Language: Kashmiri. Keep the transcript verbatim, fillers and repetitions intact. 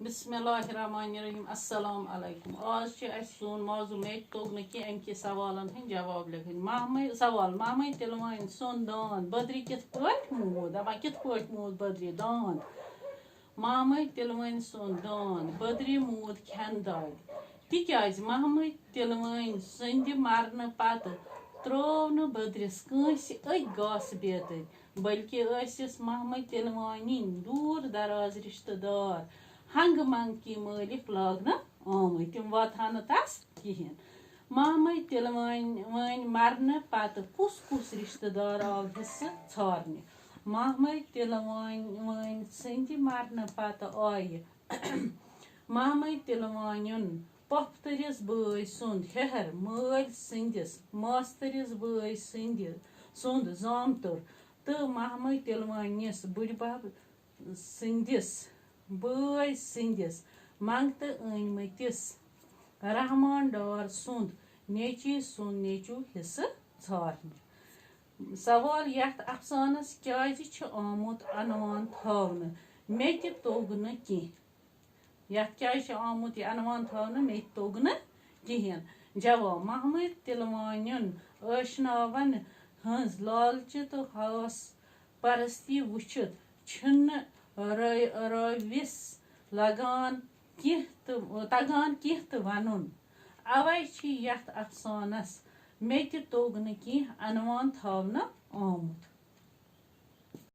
بسم اللہ الرحمن الرحیم۔ السلام علیکم۔ آز چھِ اَسہِ سون موضوع، مےٚ تہِ توٚگ نہٕ کینٛہہ اَمہِ کہِ سوالَن ہٕنٛدۍ جواب لیکھٕنۍ۔ ماہمٕے سوال، ماہمٕے تِلہٕ وٲنۍ سُنٛد داند بٔدرِ کِتھ پٲٹھۍ موٗد؟ دَپان کِتھ پٲٹھۍ موٗد بٔدرِ داند؟ ماہمٕے تِلہٕ وٲنۍ سُنٛد داند بٔدرِ موٗد کھٮ۪ن دادِ۔ تِکیٛازِ ماہمٕے تِلہٕ وٲنۍ سٕنٛدِ مرنہٕ پتہٕ ترٛوو نہٕ بٔدرِس کٲنٛسہِ أکۍ گاسہٕ بیترِ، بلکہِ ٲسِس ماہمٕے تِلہٕ وٲنِنۍ دوٗر دراز رِشتہٕ دار ہنٛگہٕ منٛگہٕ کی مٲلِک لاگنہٕ آمٕتۍ۔ تِم واتہٕ ہا نہٕ تس کِہیٖنۍ۔ ماہمٕے تِلہٕ وٲنۍ وٲنۍ مرنہٕ پتہٕ کُس کُس رِشتہٕ دار آو حصہٕ ژھارنہِ؟ ماہمٕے تِلہٕ وٲنۍ وٲنۍ سٕنٛدِ مرنہٕ پتہٕ آیہِ ماہمٕے تِلہٕ وٲنیُن پۄپھتٕرِس بٲے سُنٛد ہیٚہر، مٲلۍ سٕنٛدِس ماستٕرِس بٲے سٕنٛدِ سُنٛد زامتُر تہٕ ماہمٕے تِلہٕ وٲنِس بٕڈبب سٕنٛدِس بٲے سٕنٛدِس منٛگتہٕ أنۍ مٕتِس رحمان ڈار سُنٛد نیٚچی سُنٛد نیٚچوٗ حصہٕ ژھارنہِ۔ سوال، یتھ افسانس کیازِ چھُ آمُت عنوان تھاونہٕ؟ مےٚ تہِ توٚگ نہٕ کینٛہہ۔ یتھ کیازِ چھُ آمُت یہِ عنوان تھاونہٕ؟ مےٚ تہِ توٚگ نہٕ کِہیٖنۍ۔ جواب، ماہمٕے تِلہٕ وٲنیُن ٲشناون ہٕنٛز لالچہِ تہٕ ہاس پرستی وٕچھِتھ چھُنہٕ رٲ-، رٲوِس لگان کینٛہہ تہٕ، تگان کینٛہہ تہٕ ونُن۔ اوے چھِ یتھ افسانس مےٚ تہِ توٚگ نہٕ کینٛہہ عنوان تھاونہٕ آمُت۔